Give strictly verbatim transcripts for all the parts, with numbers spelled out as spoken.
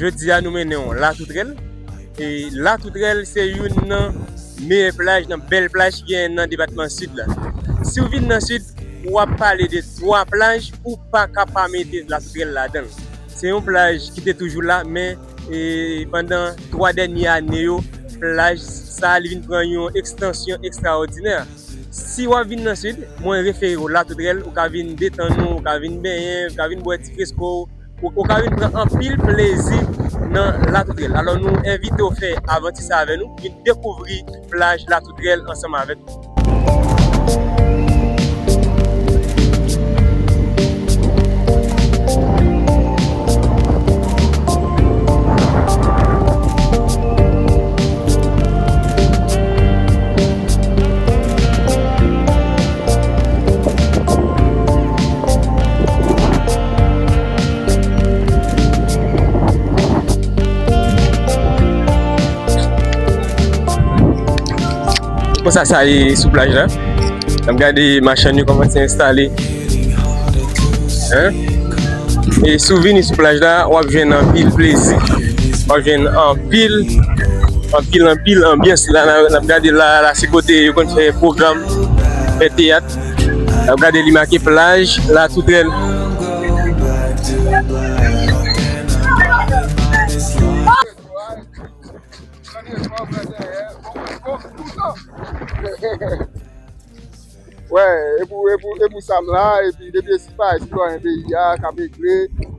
Jodi a nou mennen w Latoutrèl. E Latoutrèl se youn nan meyè plaj, nan bèl plaj ki genyen nan depatman Sid la. Si w vin nan Sid, w ap pale de twa plaj, ou pa ka pa mete Latoutrèl ladan l. Se yon plaj ki te toujou la, men e, pandan twa dènye ane yo, plaj sa a li vin pran yon ekstansyon ekstraòdinè. Si w ap vin nan Sid, mwen refere w Latoutrèl, ou ka vin detann ou, ou ka vin benyen, ou ka vin bwè ti fresko, ou, ou ka vin pran anpil plezi nan Latoutrèl. Alò, nou envite w fè avanti sa avè nou, vin dekouvri plaj Latoutrèl ansanm avèk nou. Konsa sa ye sou plaj la. N ap gade machann yo kòmanse enstale. Hein? E si w vini sou plaj la, w ap jwenn anpil plezi. W ap jwenn anpil, anpil, anpil anbyans. La, la, n ap gade la, la se kote yo konn fè pwogram, fè teyat. N ap gade li make plaj Latoutrèl. Wè, e pou, e pou, e pou sa m la, epi depi e si pa, sitwayen peyi a, k ap regle,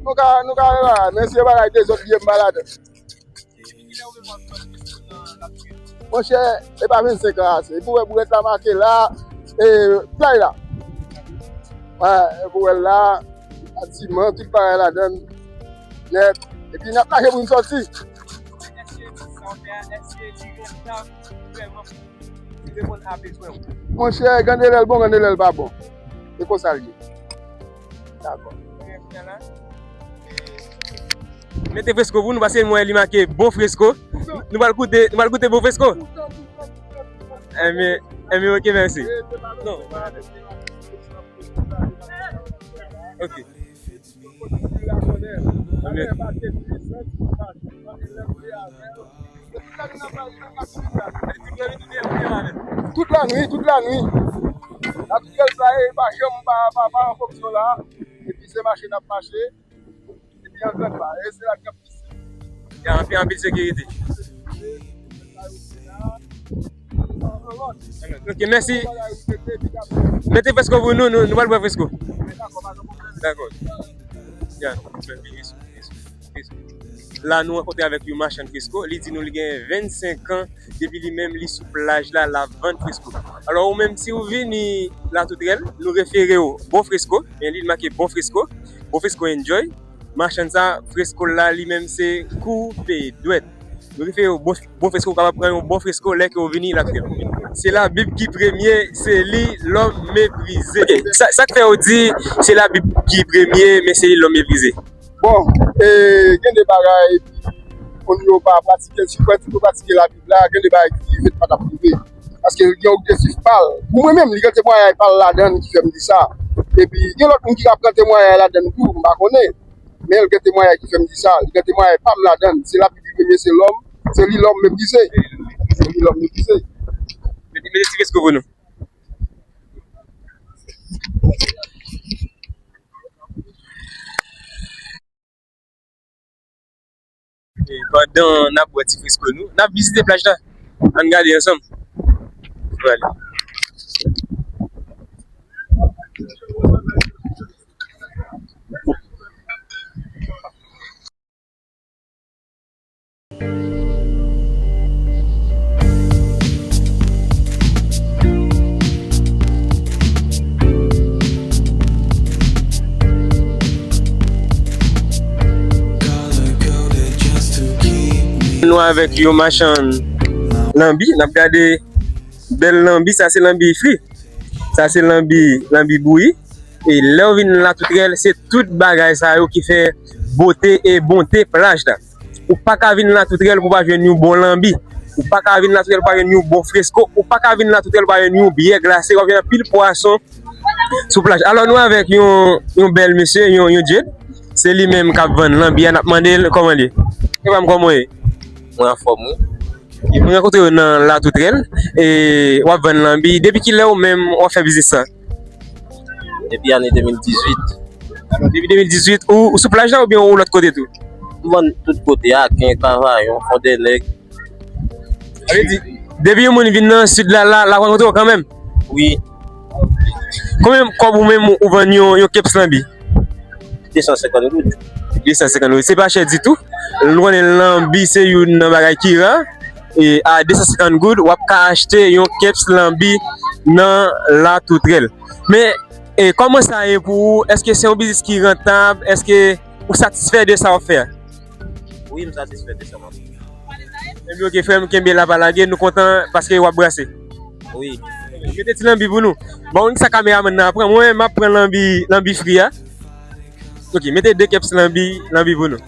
nou ka, nou ka la, men si e bagay dezòd li ye, m pa ladan. Monchè, e pa vennsenk an ase. Epi w wè boulèt la make la, e, play la. Wè, epi w wè l la, batiman, tout bagay ladan l, nèt. Epi n ap mache pou n sòti. Èske sa w fè a, èske li rentab vrèman pou reponn a bezwen w? Monchè, gen de lè l bon, gen de lè l pa bon. E konsa l ye. Dakò. Mete fresko pou nou, paske mwen li make bon fresko. Nou pral goute, nou pral goute bon fresko. Enben, enben, ok, mèsi. Non. Ok. Enben. Tout lannuit, tout lannuit. Latoutrèl sa e, pa janm pa, pa, pa an fonksyon la. Epi se mache n ap mache. Epi an grann pa. E se la k ap plis. Gen anpil, anpil sekirite. Ok, mèsi. Mete fresko pou nou, nou, nou pral bwè fresko. Dakò. Ya, mèsi. La, nou rankontre avèk yon machann fresko. Li di nou li gen vennsenk an depi li menm li sou plaj la, l ap vann fresko. Alò, ou menm, si w vini Latoutrèl, nou refere w bon fresko. Men li make bon fresko. Bon fresko enjoy. Machann sa, fresko l la, li menm, se koupe dwèt. Nou refere w bon, bon fresko, ou kapab pran yon bon fresko lè ke w vini Latoutrèl. Se Labib ki premye, se li lòm meprize. Ok, sa, sa k fè w di se Labib ki premye, men se li lòm meprize? Bon, e, gen de bagay, epi, moun yo pa pratike l, si kwè tout yo pratike Labib la, gen de bagay ki fèt pa t ap rive. Paske l gen objektif pa l. Pou mwen menm, li gen temwayaj pa l ladan l ki fè m di sa. Epi, gen lòt moun ki ka pran temwayaj ladan l tou, m pa konnen. Men l gen temwayaj ki fè m di sa. Li gen temwayaj pa m ladan l. Se Labib ki premye, se lòm, se li lòm meprize. Se li lòm meprize. Mete, mete ti fresko pou nou. E pandan n ap bwè ti fresko nou, n ap vizite plaj la. Ann gade ansanm. Ann ale. Nou avèk yon machann lanbi, n ap gade bèl lanbi, sa se lanbi fri. Sa se lanbi, lanbi bouyi. E lè w vin Latoutrèl, se tout bagay sa yo ki fè bote e bonte plaj la. Ou pa ka vin Latoutrèl pou w pa jwenn yon bon lanbi. Ou pa ka vin Latoutrèl pou w pa jwenn yon bon fresko. Ou pa ka vin Latoutrèl pou w pa jwenn yon byè glase. W ap jwenn anpil pwason sou plaj. Alò, nou avèk yon, yon bèl mesye, yon, yon djed. Se li menm k ap vann lanbi a, n ap mande l kòman l ye. Frè m, kòman w ye? Mwen anfòm, wi. Mwen rankontre w nan Latoutrèl, e w ap vann lanbi. Depi kilè ou menm w ap fè biznis sa? Depi ane de mil dizuit. Alò, depi de mil dizuit, ou, ou sou plaj la oubyen ou lòt kote tou? M vann tout kote, Aken, Kavayon, Fondènèg. Sa vle di, depi yon moun vin nan sid la, la, l ap rankontre w kanmenm? Wi. Konbyen kòb ou menm ou vann yon, yon keps lanbi? De san senkant goud. De san senkant goud. Se pa chè ditou. Nou konnen lanbi se youn nan bagay ki ra. E a de san senkant goud, w ap ka achte yon keps lanbi nan Latoutrèl. Men, e, kòman sa ye pou ou? Èske se yon biznis ki rantab? Èske ou satisfè de sa w ap fè a? Wi, m satisfè de sa m ap fè. Ebyen, oke, frè m, kenbe la, pa lage. Nou kontan paske w ap brase. Wi. Mete ti lanbi pou nou. Bon, sa kameramann nan ap pran. Mwen, m ap pran lanbi, lanbi fri a. Oke, mete de keps lanbi, lanbi pou nou.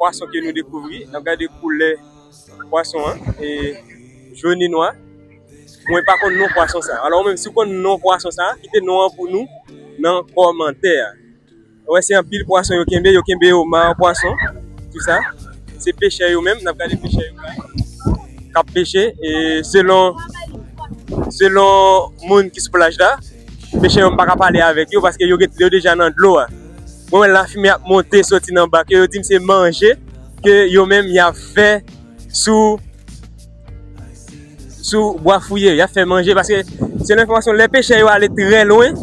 Pwason ke nou dekouvri, n ap gade koulè pwason an, e jòn e nwa. Mwen pa konn non pwason sa. Alò, ou menm, si w konn non pwason sa, kite non an pou nou nan kòmantè a. Ou wè, se anpil pwason yo kenbe, yo kenbe yo, ma pwason, tou sa. Se pechè yo menm, n ap gade pechè yo la, k ap peche, e selon, selon moun ki sou plaj la, pechè yo, m pa ka pale avèk yo paske yo gen, yo deja nan dlo a. Mwen wè lafimen ap monte soti nan bak yo, yo di m se manje ke yo menm y ap fè sou, sou bwa fouye, y ap fè manje, paske selon enfòmasyon, lè pechè yo ale trè lwen,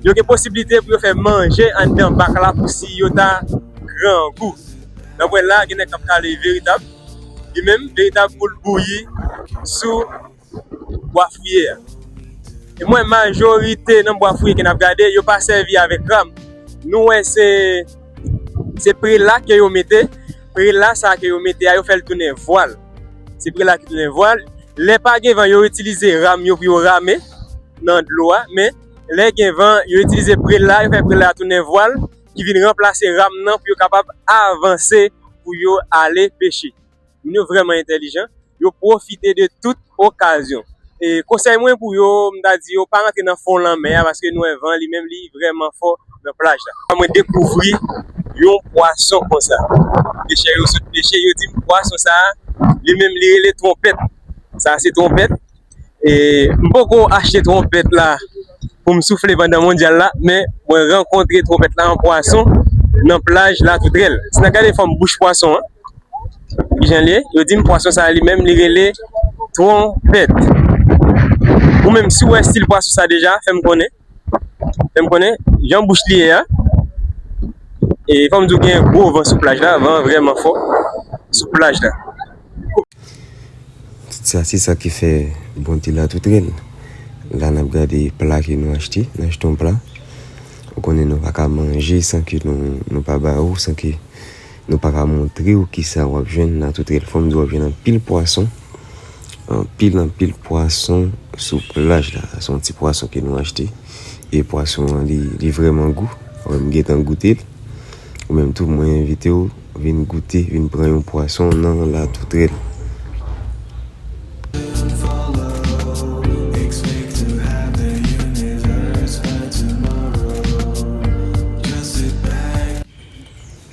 yo gen posiblite pou yo fè manje anndan bak la pou si yo ta grangou. N ap wè la, gen nèg k ap kale veritab, li menm, veritab pou l bouyi sou bwa fouye a. E mwen, majorite nan bwa fouye ke n ap gade, yo pa sèvi avèk ram. Nou wè se, se prela ke yo mete, prela sa ke yo mete a, yo fè l tounen vwal. Se prela ki tounen vwal. Lè pa gen van, yo itilize ram yo pou yo rame nan dlo a, men lè gen van, yo itilize prela, yo fè prela tounen vwal, ki vin ranplase ram nan pou yo kapab avanse pou yo ale peche. Moun yo vrèman entèlijan, yo pwofite de tout okazyon. E konsèy mwen pou yo, m ta di yo pa rantre nan fon lanmè a, paske nou wè van li menm li vrèman fò nan plaj la. Mwen dekouvri yon pwason konsa. Pechè yo sot peche, yo di m pwason sa a, li menm li rele twonpèt. Sa a se twonpèt. E m poko achte twonpèt la pou m soufle pandan mondyal la, men mwen rankontre twonpèt la an pwason nan plaj Latoutrèl. Si n a gade fòm bouch pwason an, kijan l ye, yo di m pwason sa a li menm li rele twonpèt. Ou menm, si w wè estil pwason sa deja, fè m konnen. Fè m konnen jan bouch li ye a. E fò m di w gen gwo van sou plaj la, van an vrèman fò sou plaj la. Tout sa, se sa ki fè bonte Latoutrèl. La, n ap gade pla ke nou achte, n achte yon pla. Ou konnen nou pa ka manje san ke nou, nou pa ba ou, san ke nou pa ka montre w kisa w ap jwenn Latoutrèl. Fò m di w ap jwenn anpil pwason, anpil, anpil pwason sou plaj la. Sa se yon ti pwason ke nou achte. E pwason an, li, li vrèman gou. Mwen, m gentan goute l. Ou menm tou, mwen envite w vin goute, vin pran yon pwason nan Latoutrèl.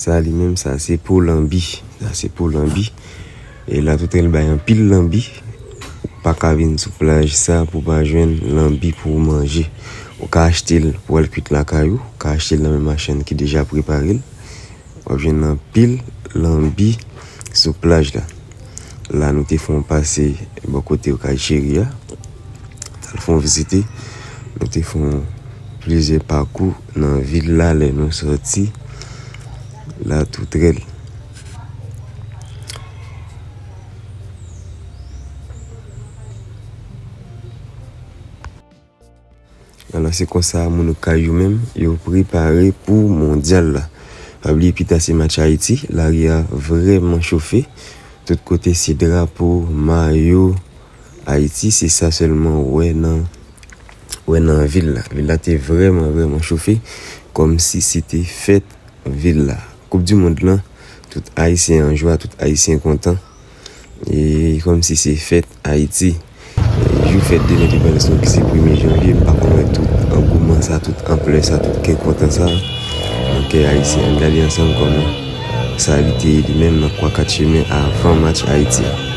Sa li menm, sa se po lanbi. Sa se po lanbi. E Latoutrèl bay anpil lanbi. Ou pa ka vin sou plaj sa pou w pa jwenn lanbi pou w manje. Ou ka achte l pou al kwit lakay ou, ou ka achte l nan men machann ki deja prepare l. W ap jwenn anpil lanbi sou plaj la. La, nou te fè yon pase bò kote yo kay cheri a. T al fè yon vizite. Nou te fè yon plizyè pakou nan vil la lè nou sòti la Toutrèl. Alò, se konsa, moun Okay yo menm, yo prepare pou mondyal la. Pa bliye, pita se match Ayiti, lari a vrèman chofe. Tout kote se drapo, mayo Ayiti, se sa sèlman ou wè nan, wè nan vil la. Vil la te vrèman, vrèman chofe, kòmsi se te fèt vil la. Koup di mond lan, tout Ayisyen an jwa, tout Ayisyen kontan. E kòmsi se fèt Ayiti. E jou fèt de lendepandans nou ki se premye janvye, m pa konn wè tout angouman sa, tout anplè sa, tout kè kontan sa nan kè Ayisyen. Ann gade ansanm kòman sa li te ye li menm nan Kwa Kat Chemen avan match Ayiti a.